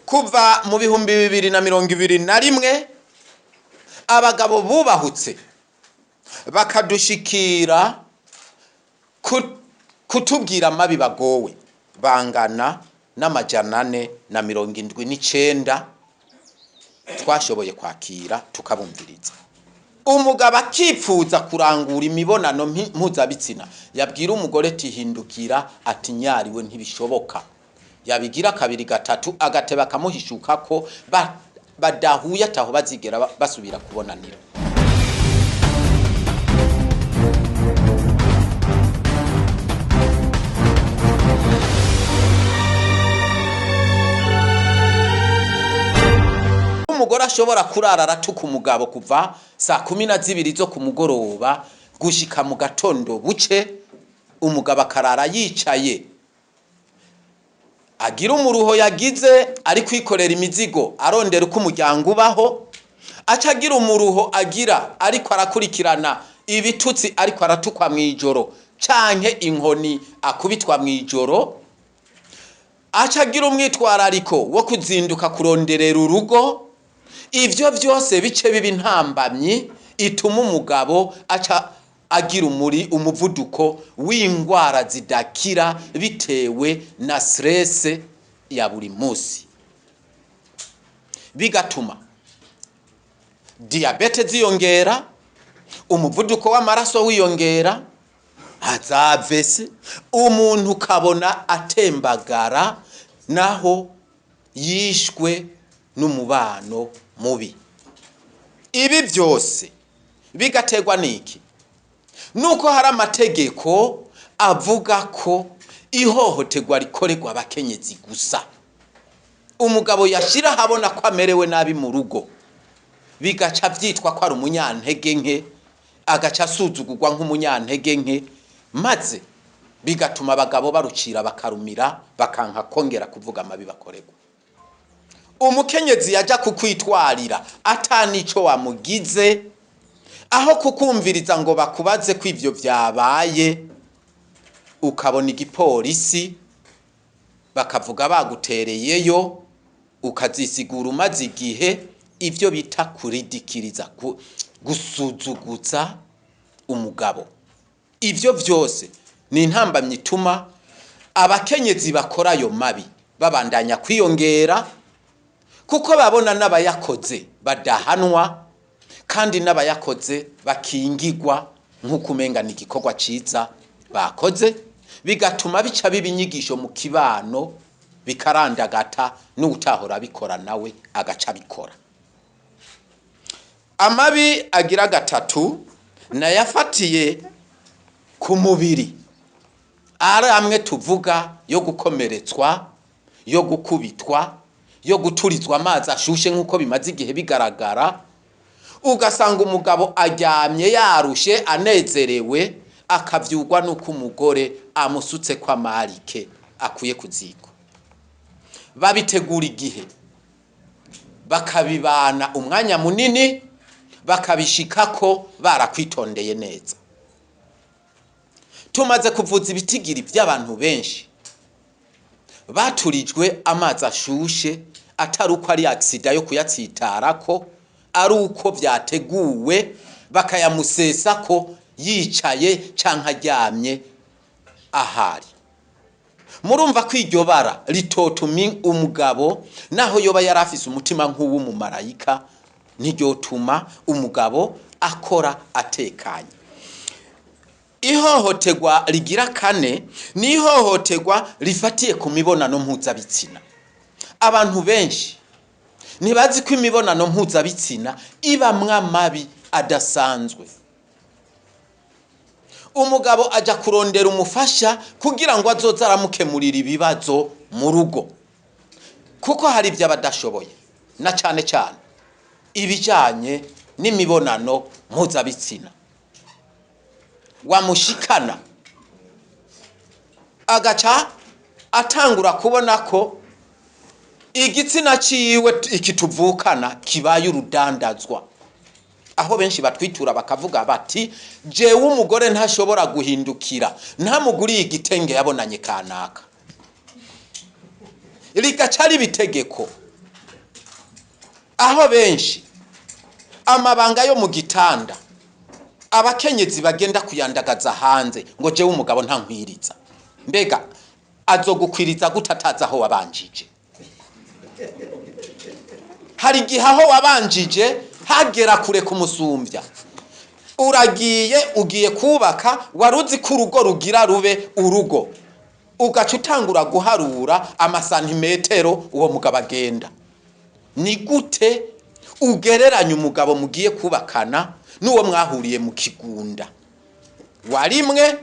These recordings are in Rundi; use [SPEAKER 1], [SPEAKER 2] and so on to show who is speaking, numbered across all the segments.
[SPEAKER 1] Kuva mu 2021, abagabo bubahutse bakadushikira kutubwira amabi bagowe bangana n'479 twashoboye kwakira tukabumviriza. Umugabo akipfuza kurangura imibonano mpuzabitsina, yabwira umugore tihindukira, ati nyariwe ntibishoboka. Yabigira kabiri, gatatu, agateba akamuhishuka ko badahuye, ataho bazigera basubira kubonanira. Umugore ashobora kurara aratuka umugabo kuva saa 12 zo ku mugoroba gushika mu gatondo buce, umugabo akarara yicaye, agira umuruho yagize ari kwikorera imizigo arondera uko umuryango ubaho, aca agira umuruho agira ariko arakurikirana ibitutsi ariko aratukwa mu ijoro canke inkoni akubitwa mu ijoro, aca agira umwitwarariko wo kuzinduka kuronderera urugo. Ivyo vyose bice biba intambamyi ituma umugabo aca agira umuri umuvuduko w'ingwara zidakira bitewe na stress ya buri munsi, bigatuma diyabete ziyongera, umuvuduko w'amaraso wiyongera, azavese umuntu ukabona atembagara naho yishwe n'umubano mubi. Ibi byose bigaterwa n'iki? Nuko hari amategeko avuga ko ihohoterwa rikorerwa abakenyezi gusa. Umugabo yashyira ahabona ko amerewe nabi mu rugo, bigaca byitwa ko ari umunyantege nke, agaca asuzugurwa nk'umunyantege nke, maze bigatuma abagabo barucira bakarumira, bakanka kongera kuvuga amabi bakorerwa. Umukenyezi yajya kukwitwarira atanico wamugize, aho kukumviriza ngo bakubaze ko ivyo vyabaye, ukabona igipolisi bakavuga bagutereyeyo, ukazisigura umaze igihe. Ibyo bita kuridikiriza, gusuzuguza umugabo, ivyo vyose ni intambamyi ituma abakenyezi bakora ayo mabi babandanya kwiyongera, kuko babona n'abayakoze badahanwa kandi n'abayakoze bakingigwa nk'uko umenga ni igikorwa cyiza bakoze, bigatuma bica biba inyigisho mu kibano, bikarandagata, n'utahora abikora nawe agaca abikora. Amabi agira gatatu nayafatiye ku mubiri, ari amwe tuvuga yo gukomeretswa, yo gukubitwa, yo guturizwa amazi ashushe nk'uko bimaze igihe bigaragara. Ugasanga umugabo aryamye yarushe anezerewe, akavyugwa n'uko umugore amusutse ko amarike akuye ku ziko. Babitegura igihe, bakabibana umwanya munini, bakabishikako barakwitondeye neza. Tumaze kuvuza ibitigiri by'abantu benshi baturijwe amazi ashushe, atari uko ari agisida yo kuyatsitarako, ari uko byateguwe, bakayamusesa ko yicaye canke aryamye ahari. Murumva ko iryo bara ritotuma umugabo, naho yoba yari afise umutima nk'uw'umumarayika, ntiryotuma umugabo akora atekanye. Ihohoterwa rigira kane ni ihohoterwa rifatiye ku mibonano mpuzabitsina. Abantu benshi ntibazi ko imibonano mpuzabitsina ibamwo amabi adasanzwe. Umugabo ajya kurondera umufasha kugira ngo azoze aramukemurira ibibazo mu rugo, kuko hari ibyo aba adashoboye, na cyane cyane ibijyanye n'imibonano mpuzabitsina. Wamushikana agaca atangura kubona ko igitsina ciwe iki tuvukana kibaye urudandazwa, aho benshi batwitura bakavuga bati: jewe umugore ntashobora guhindukira ntamuguriye igitenge yabonanye kanaka. Rigaca riba itegeko. Aho benshi amabanga yo mu gitanda abakenyezi bagenda kuyandagaza hanze ngo jewe umugabo ntankwiriza. Mbega azogukwiriza gute atazi aho wabanjije? Hari igihe aho wabanjije hagera kure kumusumbya. Uragiye ugiye kubaka, wari uzi ko urugo rugira rube urugo, ugaca utangura guharura amasantimetero uwo mugabo agenda. Ni gute ugereranya umugabo mugiye kubakana n'uwo mwahuriye mu kigunda warimwe,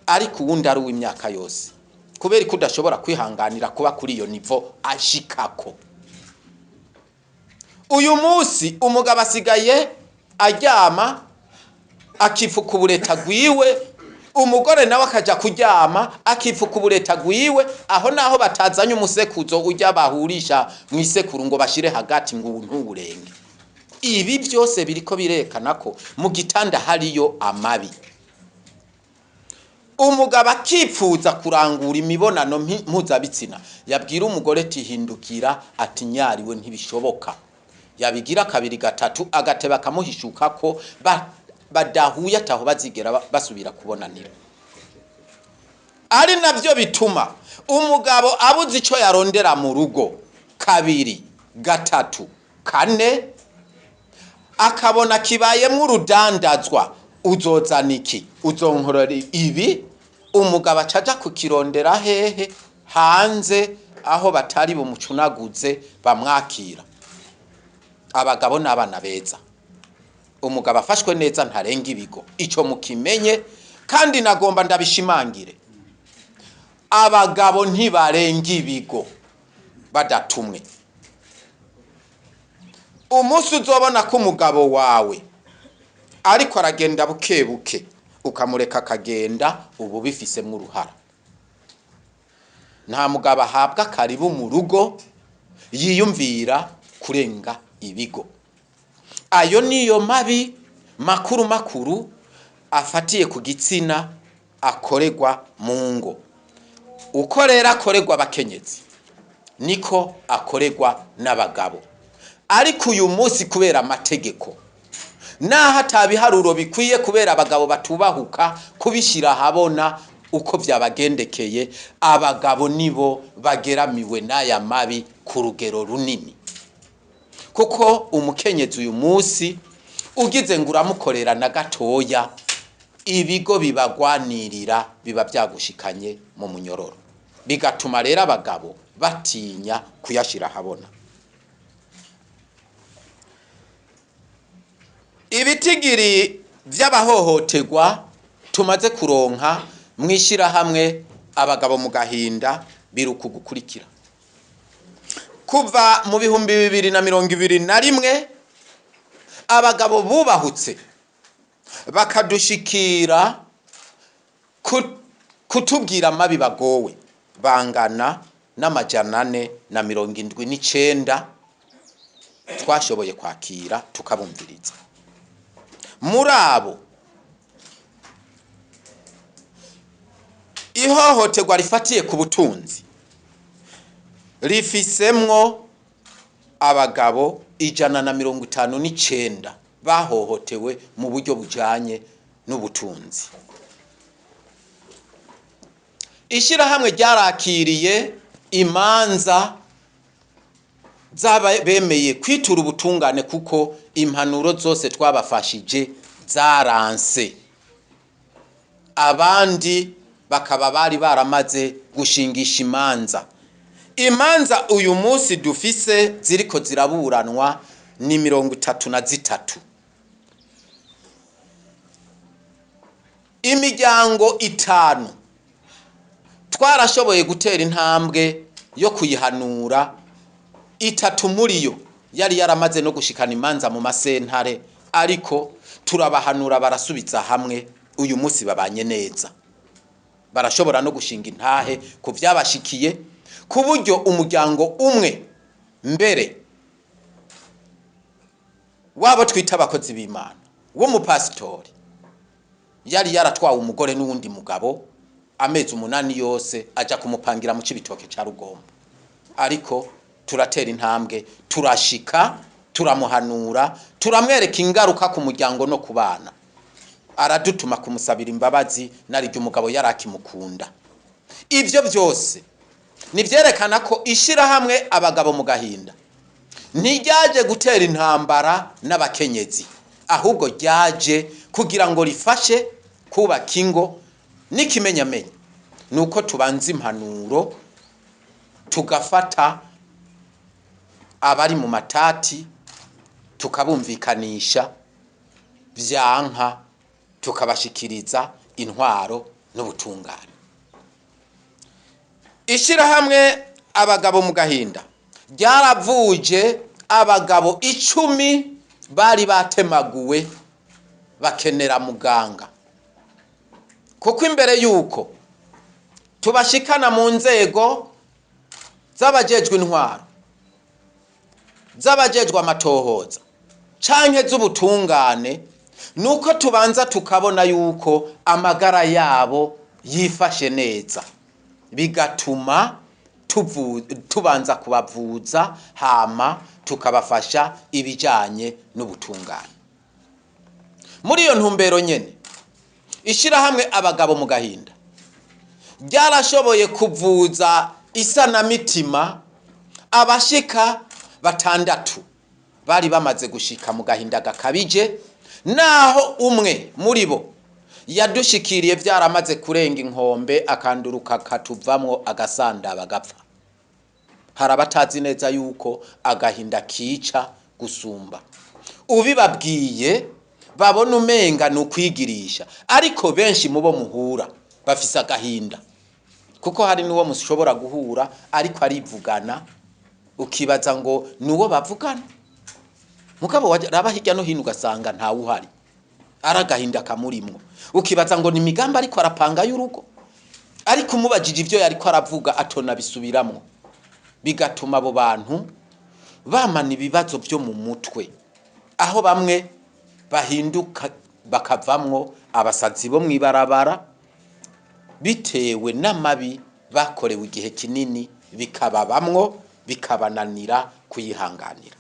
[SPEAKER 1] ariko uwundi ari uw'imyaka yose? Kubera ko udashobora kwihanganira kuba kuri iyo niveau ashikako. Uyu munsi umugabo asigaye aryama akifuka ubureta gwiwe, umugore nawe akaja kuryama akifuka ubureta gwiwe. Aho naho batazanye umusekuzo ujya bahurisha mu isekuru ngo bashire hagati ngo ntuwurenge. Ibi byose biriko birekana ko mu gitanda hariyo amabi. Umugabo akipfuza kurangura imibonano mpuzabitsina, yabwira umugore ati hindukira, ati nyariwe ntibishoboka. Yabigira kabiri gatatu, agateba akamuhishuka ko badahuye, ataho bazigera basubira kubonanira. Ari nabyo bituma umugabo abuze icyo yarondera mu rugo kabiri gatatu kane, akabona kibayemo urudandazwa. Uzozana iki? Uzonkorera ibi? Umugabo acaja kukirondera hehe? Hanze, aho batari bumucunaguze bamwakira. Abagabo n'abana beza, umugabo afashwe neza ntarenga ibigo, icyo mukimenye. Kandi nagomba ndabishimangire, abagabo ntibarenga ibigo badatumwe. Umunsi uzobona ko umugabo wawe ariko aragenda buke buke, ukamureka akagenda, ubu bifisemo uruhara. Nta mugabo ahabwa karibu mu rugo yiyumvira kurenga ibigo. Ayo niyo mabi makuru makuru afatiye ku gitsina akorerwa mu ngo. Uko rero akorerwa abakenyezi niko akorerwa n'abagabo. Ariko uyu munsi kubera amategeko, naho atabiharuro bikwiye, kubera abagabo batubahuka kubishyira ahabona uko byabagendekeye, abagabo nibo bageramiwe n'aya mabi ku rugero runini. Kuko umukenyezi uyu munsi ugize ngo uramukorera na gatoya, ibigo bibagwanirira biba byagushikanye mu munyororo, bigatuma rero abagabo batinya kuyashyira ahabona. Ibitigiri by'abahohoterwa tumaze kuronka mu ishyirahamwe Abagabo mu Gahinda biruka gukurikira. Kuva mu 2021, abagabo bubahutse bakadushikira kutubwira amabi bagowe bangana n'479 twashoboye kwakira tukabumviriza. Muri abo, ihohoterwa rifatiye ku butunzi rifisemwo abagabo 159 bahohotewe mu buryo bujanye n'ubutunzi. Ishyirahamwe ryarakiriye imanza z'abemeye kwitura ubutungane, kuko impanuro zose twabafashije zaranse, abandi bakaba bari baramaze gushingisha imanza. Imanza uyu munsi dufise ziriko ziraburanwa ni 33. Imiryango itanu twarashoboye gutera intambwe yo kuyihanura, itatu muri yo yari yaramaze no gushikana imanza mu masentare, ariko turabahanura barasubiza hamwe, uyu munsi babanye neza, barashobora no gushinga intahe ku byabashikiye, ku buryo umuryango umwe mbere wabo twita abakozi b'Imana w'umupasitori yari yaratwawe umugore n'uwundi mugabo amezi 8 yose, aja kumupangira mu Cibitoke ca Rugombo, ariko turatera intambwe turashika. Turamuhanura, turamwereka ingaruka ku muryango no ku bana. Aradutuma kumusabira imbabazi, nariryo umugabo yari akimukunda. Ibyo byose nibyerekana ko ishyirahamwe Abagabo mu Gahinda ntiryaje gutera intambara n'abakenyezi, ahubwo ryaje kugira ngo rifashe kubaka ingo. N'ikimenyamenya ni uko tubanza impanuro, tugafata abari mu matati tukabumvikanisha, byanka tukabashikiriza intwaro n'ubutungane. Ishyirahamwe Abagabo mu Gahinda ryaravuje abagabo 10 bari batemaguwe, bakenera muganga, kuko imbere y'uko tubashikana mu nzego z'abajejwe intwaro, z'abajejwe amatohoza canke z'ubutungane, nuko tubanza tukabona yuko amagara yabo yifashe neza, bigatuma tubanza kubavuza, hama tukabafasha ibijanye n'ubutungane. Muri iyo ntumbero nyene, ishyirahamwe Abagabo mu Gahinda ryarashoboye kuvuza isanamitima abashika 6 bari bamaze gushika mu gahinda gakabije, naho umwe muri bo yadushikiriye byaramaze kurenga inkombe, akanduruka katuvamwo, agasandaba, agapfa. Hari abatazi neza yuko agahinda kica gusumba. Ubibabwiye babona umenga ni ukwigirisha, ariko benshi mu bo muhura bafise agahinda, kuko hari n'uwo mushobora guhura ariko arivugana, ukibaza ngo ni uwo bavugana, mugabo waraba hirya no hino ugasanga ntawe uhari, ari agahinda kamurimwo. Ukibaza ngo ni imigambi ariko arapanga y'urugo, ariko umubajije ibyo yariko aravuga atona bisubiramwo, bigatuma abo bantu bamana ibibazo byo mu mutwe, aho bamwe bahinduka bakavamwo abasazi bo mw'ibarabara, bitewe n'amabi bakorewe igihe kinini, bikababamwo, bikabananira kuyihanganira.